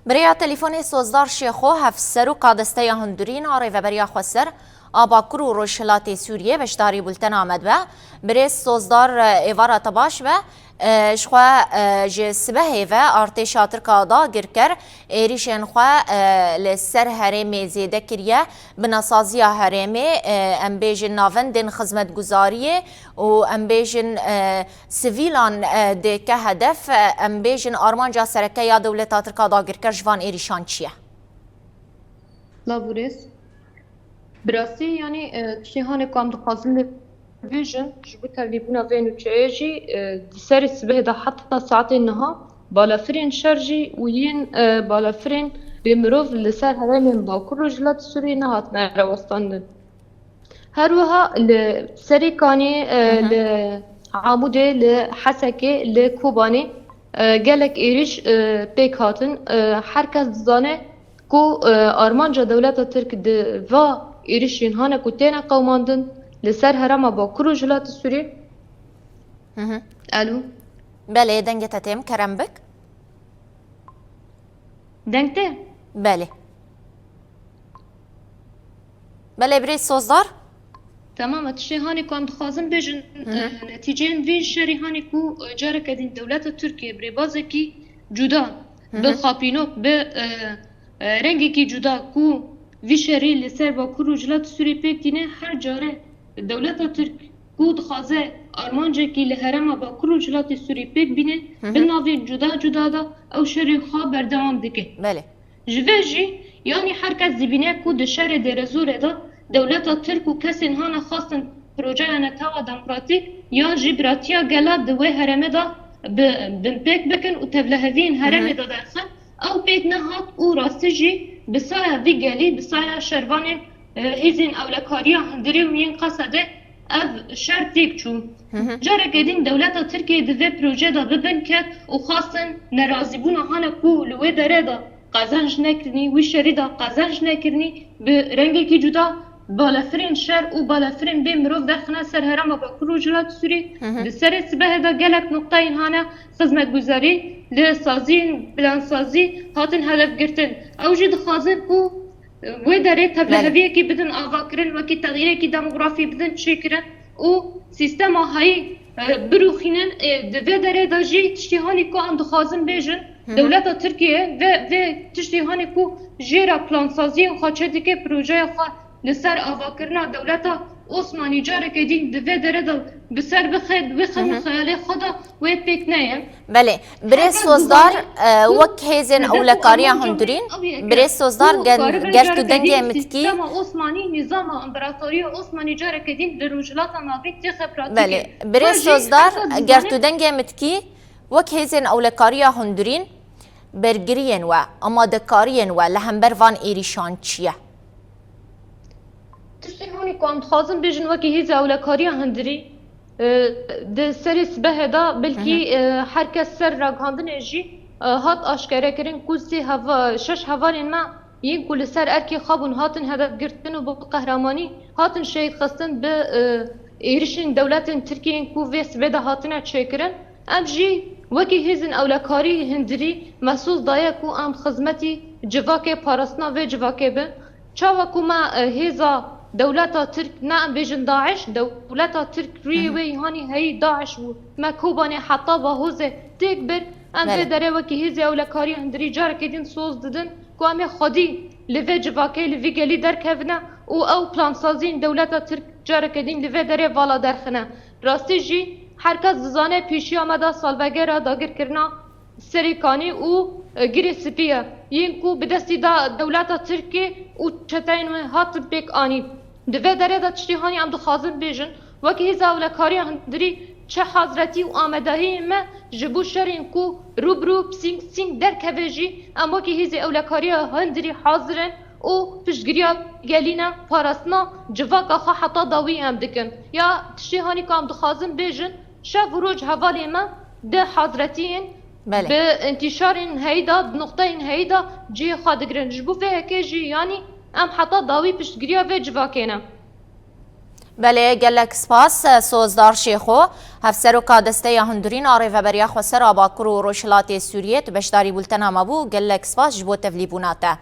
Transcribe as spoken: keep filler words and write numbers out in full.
Bi rêya telefonê Sozdar Şêxo, hevseroka Desteya Hundirîn a Rêveberiya Xweser a Bakur û Rojhilatê Sûriyê beşdarî bultena me dibe. Birêz Sozdar, e, êvara te baş be. E, ji xwe, e, ji sibehê ve artêşa Tirk a dagirker êrîşên xwe, e, li ser herêmê zêde kiriye. Binasaziya herêmê, e, em bêjin navendên xizmetguzariyê û em bêjin, e, sivîlan, e, dêke hedef, e, em bêjin armanca sereke ya dewleta Tirk a dagirker ji van êrîşan çi ye? Lav û rêz. Bi rastî, yanî, e, tiştê hanê ku em dixwazin lê bêjin, ji bo tevlîbûna vê nûçeyê jî, e, di serê sibehê de heta saetên niha balafirên şer jî û yên, e, balafirên bê mirov li ser herêmên Bakur Rojhilatê Sûriyê nehatine rewestandin. Her wiha li Serê Kanê, e, Hı hı. li Amûdê, li Hesekê, li Kobanê, e, gelek êrîş, e, pêk hatin. E, her kes dizane ku, e, armanca dewleta Tirk di va êrîşên hane ku têne qewimandin li ser herêma Bakur û Rojhilatê Sûriyê. Hı hı. Alo. Belê, dengê te têm, kerem bik. Deng tê? Belê. Belê, birêz Sozdar. Tamam, e, tiştê hanê ku em dixwazin bêjin, Hı hı. e, netîceyên vê şerî hanê ku, e, careke din dewleta Tirkiye bi rêbazekî cuda, Hı bi hı. xapînok, bi, e, e, rengekî cuda ku vî şerî li ser Bakur û Rojhilatê Sûriyê pêk tîne, her care dewleta Tirk ku dixwaze armancekî li herêma Bakur û Rojhilatê Sûriyê pêk bîne, Hı hı. bi navên cuda cuda de ew şerê xwe berdewam dike. Belê. Ji vê jî, yanî her kes dibîne ku di şerê dêrezorê de dewleta Tirk û kesên hane xwestin projeya netewa demokratîk yan jî biratiya gela di wê herêmê de bi, binpêk bikin û tevliheviyên Hı hı. herêmê de derxin, ew pêk nehat û rastî jî bi saya vî gelî, bi saya şervanên, e, hêzên ewlekariya hundirî û yên Qesedê ev şer têk çû. Hı hı. Careke din dewleta Tirkiyê di vê proje de bi bin ket û xwestin nerazîbûna hane ku li wê derê de qezenc nekirinî, wî şerî de qezenc nekirinî, bi rengekî cuda balefirên şer û balefirên bê mirov derxine ser herêma Bakur û Rojhilat Sûrî. Hı hı. Di serê sibehê de gelek nuqteyên hane xizmetguzarî li saziyên plansazî hatin hedef girtin. Ew jî dixwazin ku wê derê Belê. tevliheviyekî bidin avakirin, wekî texyîrekî demografî bidin çêkirin û sîstema heyî, e, birûxînin. E, di vê derê de jî tiştê hanî ku em dixwazin bêjin, Hı hı. dewleta Tirkiye ve vê tiştê hanî ku jê re plansaziyên xwe çêdike, projeya xwe li ser avakirina dewleta Osmanî careke din di vê derê de bi ser bixe, wê xem Hı hı. xeyalê xwe de wê pêk neyê. Belê, birêz Sozdar, e, wek hêzên ewlekariya hundirîn, birêz Sozdar, ger, ger tu dengê min dikî. Sîstema Osmanî, nîzama împaratoriya Osmanî careke din li Rojhilata Navîn têxe pratîkê. Belê, birêz Sozdar, ger tu dengê min dikî, wek hêzên ewlekariya hundirîn, bergiriyên we, amadekariyên we li hember van êrîşan çi ye? Tiştê hanî ku em dixwazin bêjin wekî hêza ewlekariya hundirî, e, di serê sibehê de belkî, Hı hı. e, her kes ser ragihandinê jî, e, hat aşkerekirin ku sê heva-, şeş hevalên me yên ku li ser erkê xwe bûn hatin hedef girtin û bi qehremanî hatin şehîd xistin bi, e, êrişên dewletên Tirkiyê yên ku vê sibê de hatine çêkirin. Em jî wekî hêzên ewlekarî hundirî mesûl daye ku em xizmetî civakê, parastina vê civakê bin. Çawa ku me, e, hêza dewleta Tirk, ne em bêjin DAIŞ, dewleta Tirk rûyê Hı hı. wê hanî heyî DAIŞ bû. Me Kobanê heta Bahozê têk bir, em vê Belê. derê wekî hêzê ewlekarî hundirî carekê din soz didin ku em ê xwedî li vê civakê, li vî gelî derkevine û ew plansaziyên dewleta Tirk carekê din li vê derê vala derxine. Rastî jî her kes dizane pêşiya me de salvegera dagirkirina Serê Kanî û, e, Girê Spî ye, yên ku bi destî da dewleta Tirkê û çeteyên wê hatin pêk anîn. Di vê derê de tiştê hanî em dixwazin bêjin, wekî hêza ewlekariya hundirî çi hazretî û amadehiyên me ji bo şerên ku rû bi rû, sîng sîng derkeve jî, em wekî hêzê ewlekariya hundirî hazir in û piştgiriya gelî ne, parastina civaka xwe heta dawî em dikin. Ya tiştê hanî ku em dixwazin bêjin, şev û roj hevalên me di hazretiyên Belê. bi întîşarên heyî de, di noqteyên heyî de cihê xwe digirin. Ji bo vê yekê jî, yanî em heta dawî piştgiriya vê civakê ne. Belê, gelek spas, Sozdar Şêxo, Hevseroka Desteya Hundirîn a Rêveberiya Xweser a Bakur û Rojhilatê Sûriyê, tu beşdarî bultena me bû, gelek spas ji bo tevlîbûna te.